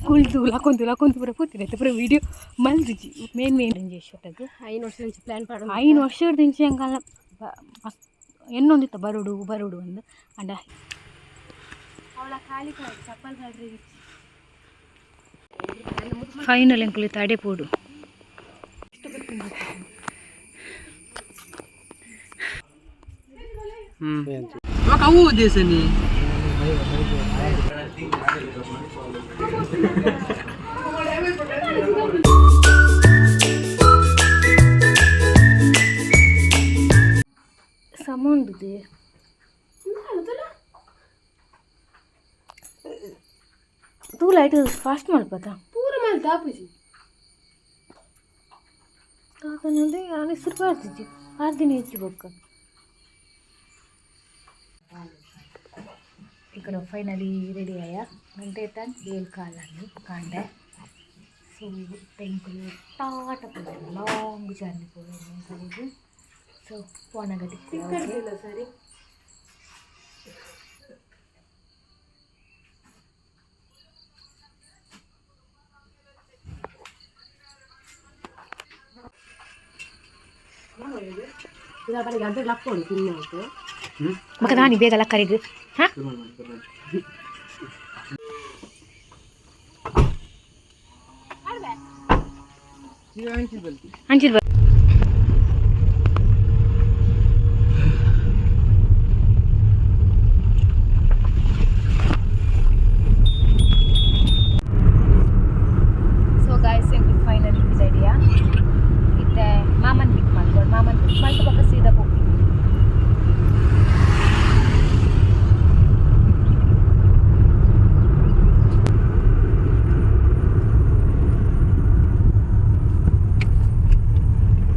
ಕುಲ್ದು ಲಕೊಂದು ಲಕೊಂದು ಪೂರ ಪೂತಿನ ಪೂರ video ಮಲ್ದಿಜಿ main main ಕಾರಿಂಜೇಶ್ವರಗ್. 5 ವರ್ಷ ಪ್ಲಾನ್ ಪಾಡ. 5 ವರ್ಷದಿಂಚ ಎಂಕಲ್ನ ಎನ್ನೊಂದಿತ್ತ ಬರೋಡು ಬರೋಡು ಅಂದ್. ಅಂಡ ಅವಳ ಖಾಲಿ ಕಾಲು ಚಪ್ಪಲ್ ಪಾಡ್ರೆ. ಫೈನಲ್ ಎಂಕುಲು ತಡೆ ಪೋಡು. ಅವು ಉದ್ದೇಶನಿ. ಸಮುಂಡುದೆ ತೂ ಲೈಟ್ ಫಾಸ್ಟ್ ಮಲ್ಪದ. ಪೂರ ಮೇಲೆ ದಾಪುಜಿ. ತಾತನಂದ್ರೆ ನಾನು ಹೆಸರು ಪಾಡ್ದಿಜ್ಜಿ, ಪಾಡ್ದಿನ ಹೆಚ್ಚು ಬೊಕ್ಕ. ఇక్కడ ಫೈನಲಿ ರೆಡಿ ಅಯ್ಯ. ಗಂಟೆ ತಾನ್ 7:15 ಕಾಂಡೆ. ಸೊ ಎಂಕುಲು ಟಾಟ ಪೋದು, ಲಾಂಗ್ ಜರ್ನಿ ಪೋದು. ಸೊ ಪೋನಗ. ಇಲ್ಲ ಸರಿ. ಮಗ ನಾನಿ ಬೇಗ ಲಕ್ಕರಿಗೆ ಹಾಂ. ಅಂಚಿಲ್. ಸೊ ಗಾಯ್ಸ್, ಎಂಕುಲು ಫೈನಲಿ ರೆಡಿಯಾ. ಇತ್ತೆ ಮಾಮನ್ ಪಿಕ್ ಮಾಡ್ಕೊಂಡು, ಮಾಮನ್ ಪಿಕ್ ಮಲ್ತ ಬೊಕ್ಕ ಸೀದಾ ಪೋಪಿ.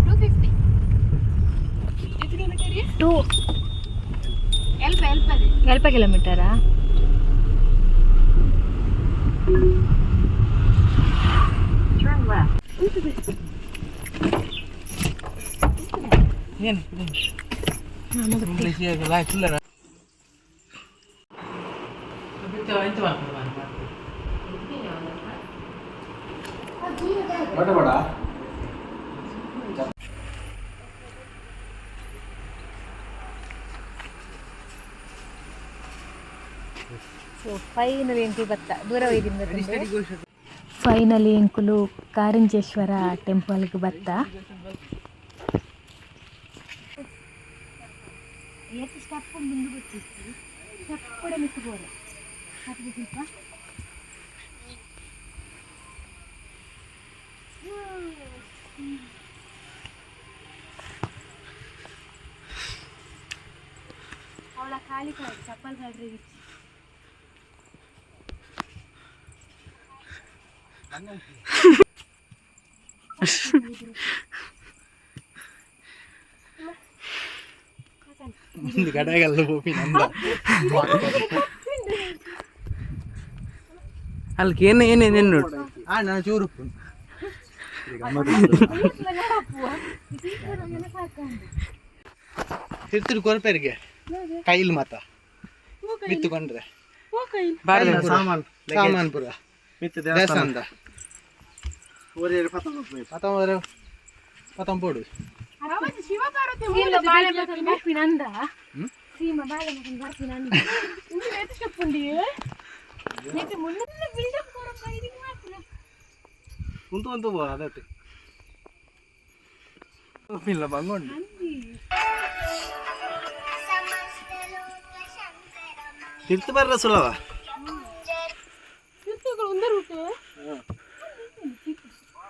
250. ಟೂ. ಎಲ್ಪ ಎಲ್ಪ ಅದೇ. ಎಲ್ಪ ಕಿಲೋಮೀಟರಾ? ಏನು ಚಿಲ್ಲರ. ಬಡ. ಸೊ ಫೈನಲಿ ಎಂಕುಲು ಬತ್ತ ದೂರ ಒಯ್ದಿಂದ. ಫೈನಲಿ ಎಂಕುಲು ಕಾರಿಂಜೇಶ್ವರ ಟೆಂಪಲ್ಗೆ ಬತ್ತ. ಏತ್ ಸ್ಟೆಪ್ ಮುಂದೆ ಗೊತ್ತಿತ್ತು, ಸ್ಟೆಪ್ ಕೂಡ ಮಿತ್ತು ಬೋರೆ ಅದು ಸ್ವಲ್ಪ. ಅವಳ ಖಾಲಿ ಕಾಲು ಚಪ್ಪಲ್ ಪಾಡ್ರೆ. ಒಂದು ಕಡೆಗೆಲ್ಲ ಹೋಗಿ ನಂದ. ಅಲ್ಲಿ ಏನೇ ಏನೇ ನೋಡಿ. ಆ ನಾನು ಚೂರು. ತಿರ್ತಿರು ಕೊರಪೇರಿಗೆ ಕೈಲ್ ಮಾತ ಮಿತ್ತುಕೊಂಡ್ರೆ ಸಾಮಾನ್ ಸಾಮಾನ್ ಪೂರ ದೇವಸ್ಥಾನದ ಪತಂಬ ಪತಂಬ ಪೋಡು. ಬರ್ಪಿನಂದ ಸೀಮಾ ಬಾಳೆ ಮಗನ್ ಬರ್ಪಿನಂದ. ಮುನ್ನ ಬಿಲ್ಡಪ್ ಕೊರಪ್ಪ ಇದಕ್ಕೆ ಮಾತ್ರ. ಉಂಟು ಉಂಟು ಬೋ ಅದಟ್ಟು ಇಲ್ಲ ಬಂಗೊಂಡು. ತಿರ್ತು ಬರ್ರ ಸುಲಭ. ಒಂದೇ ರೂಟ್.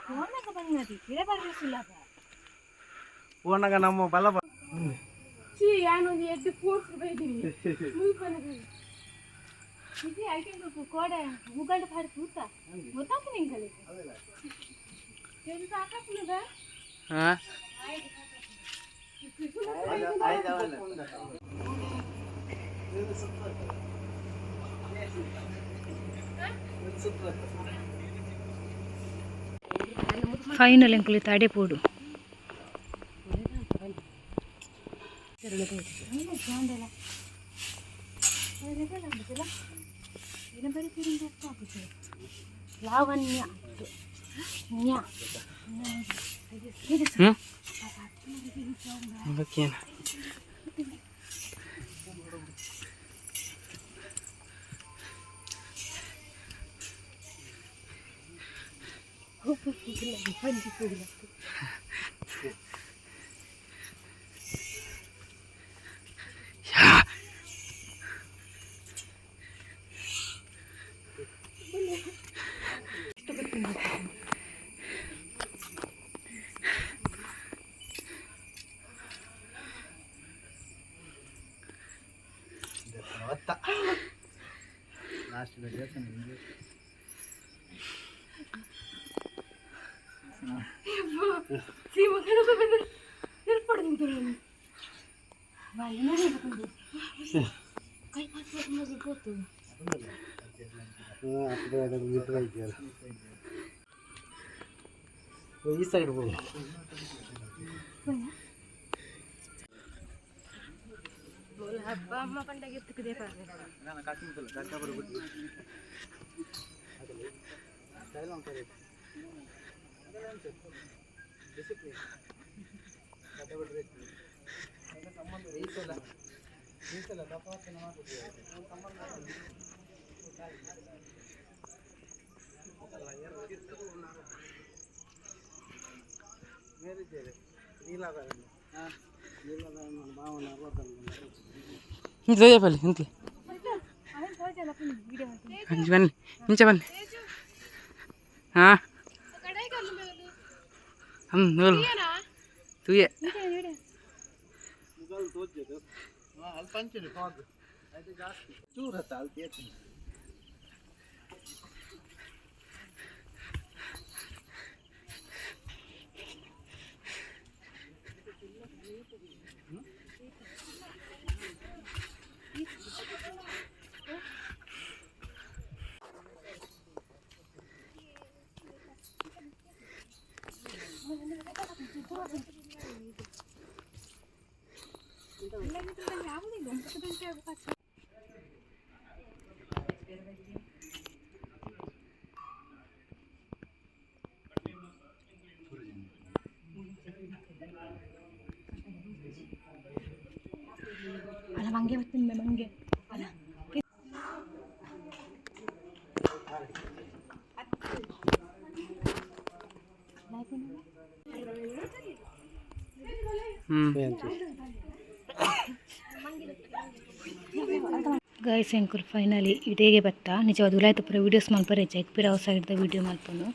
ಫೋನಾಗ ಬಂದದಿ ಪಿರ ಬರ್ರೆ ಸುಲಭ. ಓನಾಗ ನಮ್ಮ ಬಲ. ಚಿ ಯಾನೊಂದು ಎಡ್ಡು ಫೋರ್ಸ್ ಬೈದಿನಿ ಮುಲ್ಪನಗ. ಇದು ಐಟಮ್ ಕೋಡೆ ಮುಗಲ್ಡ್ ಪಾಡ್ ತೂತ ಗೊತ್ತಾತು ನಿಂಗಲ್ಲಿ. ಸಾಕಾಗ್ತದ. ಹಾಂ. ಫೈನಲ್ ಎಂಕುಲು ತಡೆ ಪೋಡು. ಲಾವಣ್ಯ ನ್ಯಾ. ಓಕೆನಾ? ಲಾಸ್ಟ್ ಈ ಸೈಡ್ ಹೋಗಿ. ಇಂಚ ತೋಜಪಲ್ಲಿ ಇಂತ್ಲೆ ಅಂಚ ಬನ್ನಿ, ಇಂಚ ಬನ್ನಿ. ಹಾಂ ಹ್ಞೂ ನೂರು ತೂಯೆ. ಅಲ್ಲ, ಮಂಗೆ ಬರ್ತದೆ ಮಂಗೆ ಅಲ್ಲ. ಹ್ಞೂ. ಗೈಸ್, ಎಂಕುಲು ಫೈನಲಿ ಇಡೇಗೆ ಬತ್ತ. ನಿಜವಾದ ಉಲಾಯ್ತ ಪೂರ ವೀಡಿಯೋಸ್ ಮಲ್ಪರೆ ಜೈಪುರ ಸೈಡ್ದ ವೀಡಿಯೋ ಮಲ್ಪನು.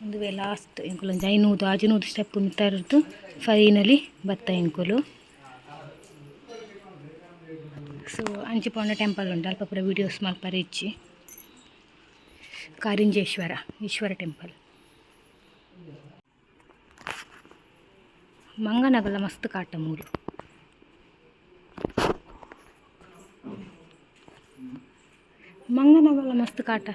ಉಂದುವೆ ಲಾಸ್ಟ್ ಎಂಕುಲು ಒಂಜಿ 500 600 ಸ್ಟೆಪ್ ಮಿತ್ತಾರದ್ದು ಫೈನಲಿ ಬತ್ತ ಎಂಕುಲು. ಸೊ ಅಂಚಿ ಪೋಂಡ ಟೆಂಪಲ್ ಉಂಡು, ಅಲ್ಪ ಪೂರ ವೀಡಿಯೋಸ್ ಮಲ್ಪರೆ ಇಜ್ಜಿ. ಕಾರಿಂಜೇಶ್ವರ ಈಶ್ವರ ಟೆಂಪಲ್. ಮಂಗನಗಲ ಮಸ್ತ್ ಕಾಟ ಮೂಲು. ಮಂಗನಗಲ ಮಸ್ತ್ ಕಾಟ.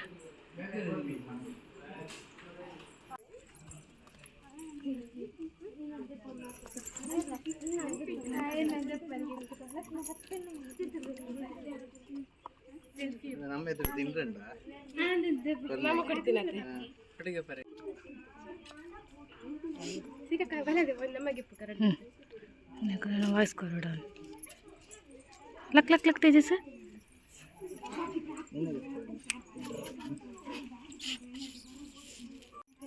ನಮ್ಮ ಎದುರು ತಿಂದ್ರಂಡ. ವಾಯ್ಸ್ ಕೊರಡ. ಲಕ್ ಲಕ್ ಲಕ್ ತೇಜಸ್.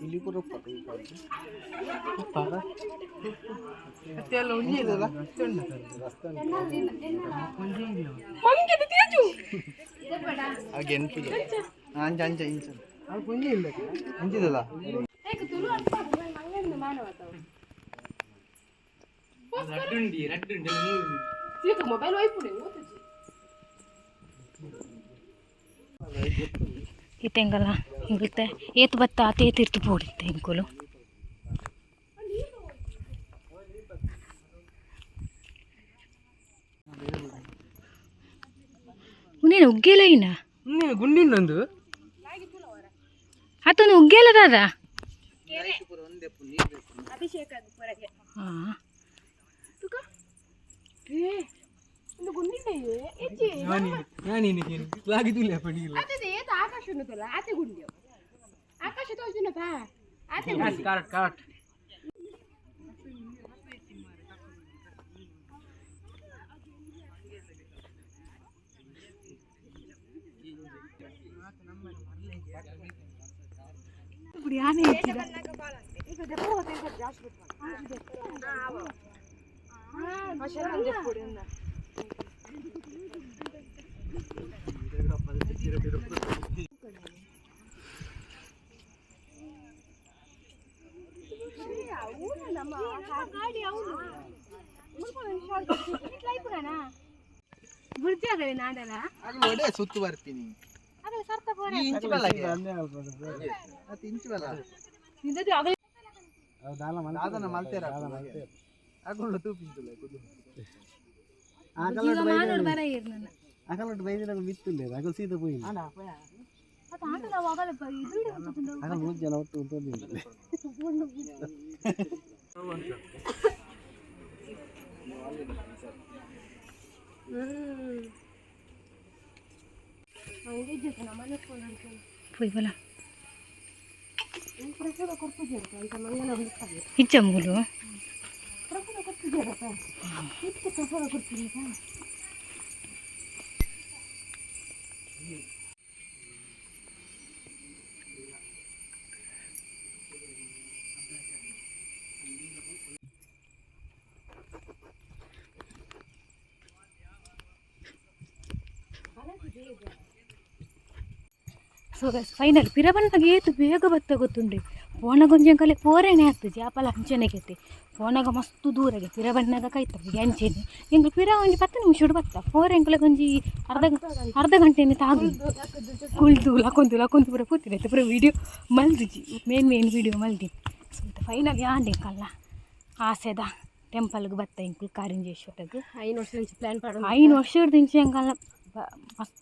ಇಲ್ಲಿ ಪೂರ. ಹಾಗೆ ಅಂಚ ಅಂಚ ಇಂಚ ಅಂಚಿದಲ್ಲ. ರಡ್ಡುಂಡಿ ರಡ್ಡುಂಡಿ. ಮೊಬೈಲ್ ವೈಪುಡೆ. ಇತ್ತೆಂಗಲ ಇಂಗುತ್ತೆ ಏತ್ ಬತ್ತ ಆತ ಏತ್ ಇರ್ತು ಪೋಡಿತ್ತೆ ಇಂಕುಲು. ನೀನು ಉಗ್ಗೇಲ ಇನ್ನ. ನೀನು ಗುಂಡಿಂಡೊಂದು. ಆತೊಂದು ಉಗ್ಗೇಲ ದಾದ. ಅಭಿಷೇಕ ಪೂರಗೆ. ಹಾಂ. ಒಂದು ಗುಂಡಿಂಡ ಹೆಚ್ಚಿ. ನಾನೇನು ಲಾಗಿದ್ದಿಲ್ಲ ಪಡಿಗಿಲ್ಲ. ಅದೇ ಏತ ಆಕಾಶ ಉಂಟಲ್ಲ, ಆತೆ ಗುಂಡಿ. Correct correct. ಸುತ್ತು ಬರ್ತೀನಿ. ಇಂಚು ಬಲ್ಲ ಇಂಚು ಬಲ್ಲ ದಾದನ ಮಲ್ತೇರ ಅಗುಳ್ಳು ತೂಪಿಂಚುಲ್ಲ. ಅಕಲೊಟ್ಟು ಬೈದಿನ ಬಿತ್ತುಲ್ಲೇರು ಅಗಲ್ ಸೀದಾ ಪೋಯಿಲ್ಲ ಅಗಲ್ ಮೂರು ಜನ ಒಟ್ಟು ಉಂಟೊಂದಿಲ್ಲ. ಪೋಯ್ ಬಲ ಇಚ್ಚ ಮುಗುಲು. ಸೊ ಗೈಸ್ ಫೈನಲ್ ಪಿರ ಬನ್ನಗ ಏತು ಬೇಗ ಬತ್ತ ಗೊತ್ತುಂಡೆ. ಪೋನಾಗ ಒಂಜಿ ಅಂಕಲೆ ಪೋರೇನೆ ಆಗ್ತದೆ ಆಪಲ ಅಂಚನೆ ಕೆತ್ತೆ ಪೋನಾಗ ಮಸ್ತ್ ದೂರಗೆ ಪಿರ ಬನ್ನಗ ಕೈತದೆ ಅಂಚೆನೆ ಎಂಕುಲು ಪಿರ ಒಂಜಿ 10 ನಿಮಿಷಡ್ ಬತ್ತ ಪೋರೆ ಎಂಕುಲೆಗ್ ಒಂಜಿ ಅರ್ಧ ಅರ್ಧ ಗಂಟೆನೆ ತಾಗು ಕುಲ್ದು ಲಕೊಂದು ಲಕೊಂದು ಪೂರ ಕೂತಿದೆ ಪೂರ ವೀಡಿಯೋ ಮಲ್ದಿಜಿ ಮೇನ್ ಮೇನ್ ವೀಡಿಯೋ ಮಲ್ದಿ. ಸೊ ಫೈನಲ್ ಯಾಂಡ್ ಎಂಕಲ್ಲ ಆಸೆದ ಟೆಂಪಲ್ಗೆ ಬತ್ತ ಎಂಕುಲು ಕಾರಿಂಜೇಶ್ವರಗ್. 5 ವರ್ಷ ಪ್ಲಾನ್ ಪಾಡೋದು. 5 ವರ್ಷದ ಎಂಕಲ್ಲ ಮಸ್ತ್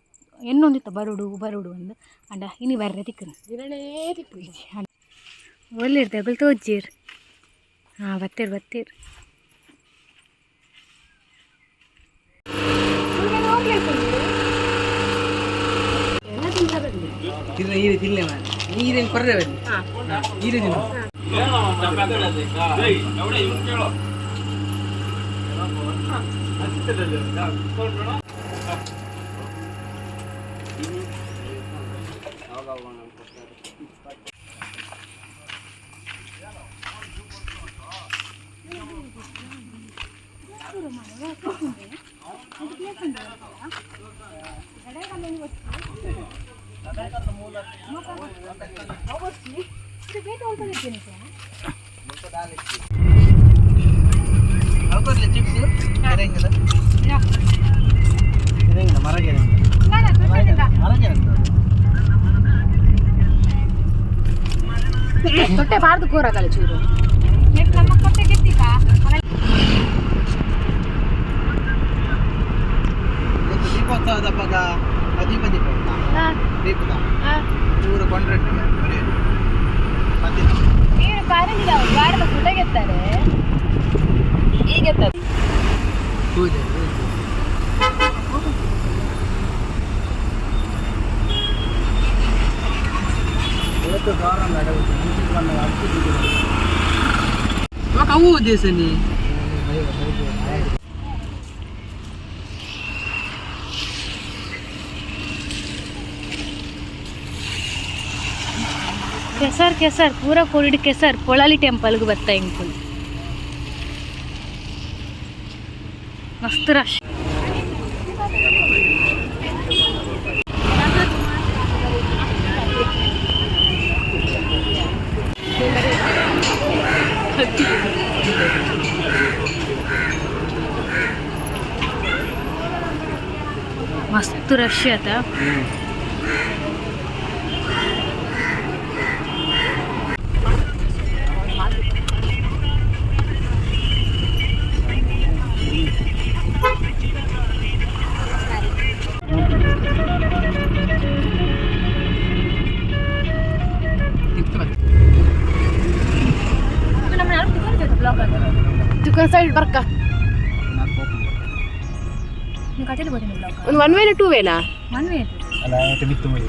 ಎನ್ನೊಂದಿತ್ತ ಬರುಡು ಬರುಡು ಅಂದ್ ಅಂಡ ಇನಿ ಬರ್ರೆ ತಿಕ್ಕನು ದಿನನೇ ತಿಕ್ಕು. ಒಳ್ಳೆರ್ದೆ ಅಗಲ್ ತೋಜ್ಜೇರ್. ಹಾಂ ಬತ್ತೀರ್ ಬತ್ತೀರ್. ತಿರ್ನ ಈರೆ ತಿನ್ಲೆ ಮಾರ್ರೆ. ನೀರೇನು ಕೊರ್ರೆ ಬನ್ನಿ ಈರೆ ತಿನ್ನು. ಚಿಪ್ಸ್ ಕೆರೆಂಗದ ಕೆರೆಂಗಿನ ಮರ ಕೆರೆಂಗಿನ ಮರ ಕೆರೆಂಗಿನ ತೊಟ್ಟೆ ಬಾರ್ದು ಕೂರಗಲ್ಲ ಚೂರು. ಇವತ್ತು ದೀಪೋತ್ಸವದ ಪಗ ದೀಪ ದೀಪ ದೀಪದ ಪೂರ ಕೊಂಡ್ರೆಟ್ಟು ಬರೀ ಮತ್ತಿನ ನೀರು ಕಾರಂಜಿದ ಗಾಡದ ಫುಟಗೆತ್ತಾರೆ ಈಗ ಪೂಜೆ ಅವು ದೇಶನಿ. ಕೆಸರ್ ಕೆಸರ್ ಪೂರ ಕೋರಿಡ್ ಕೆಸರ್ ಪೊಳಲಿ ಟೆಂಪಲ್ಗೆ ಬರ್ತಾ ಎಂಕುಲು ಮಸ್ತ್ ರಶ್. ಮಸ್ತ್ ರಶ್ ಆತ. ದುಕಾನ್ ಸೈಡ್ ಬರ್ಕ. ಒಂದು ಒನ್ ವೇನ ಟೂ ವೇನಾ? One way. ಅಲ್ಲ, ಬಿತ್ತು ಮುಗಿ.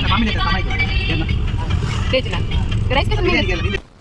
ಮಾಮಿನ ರೈಸ್.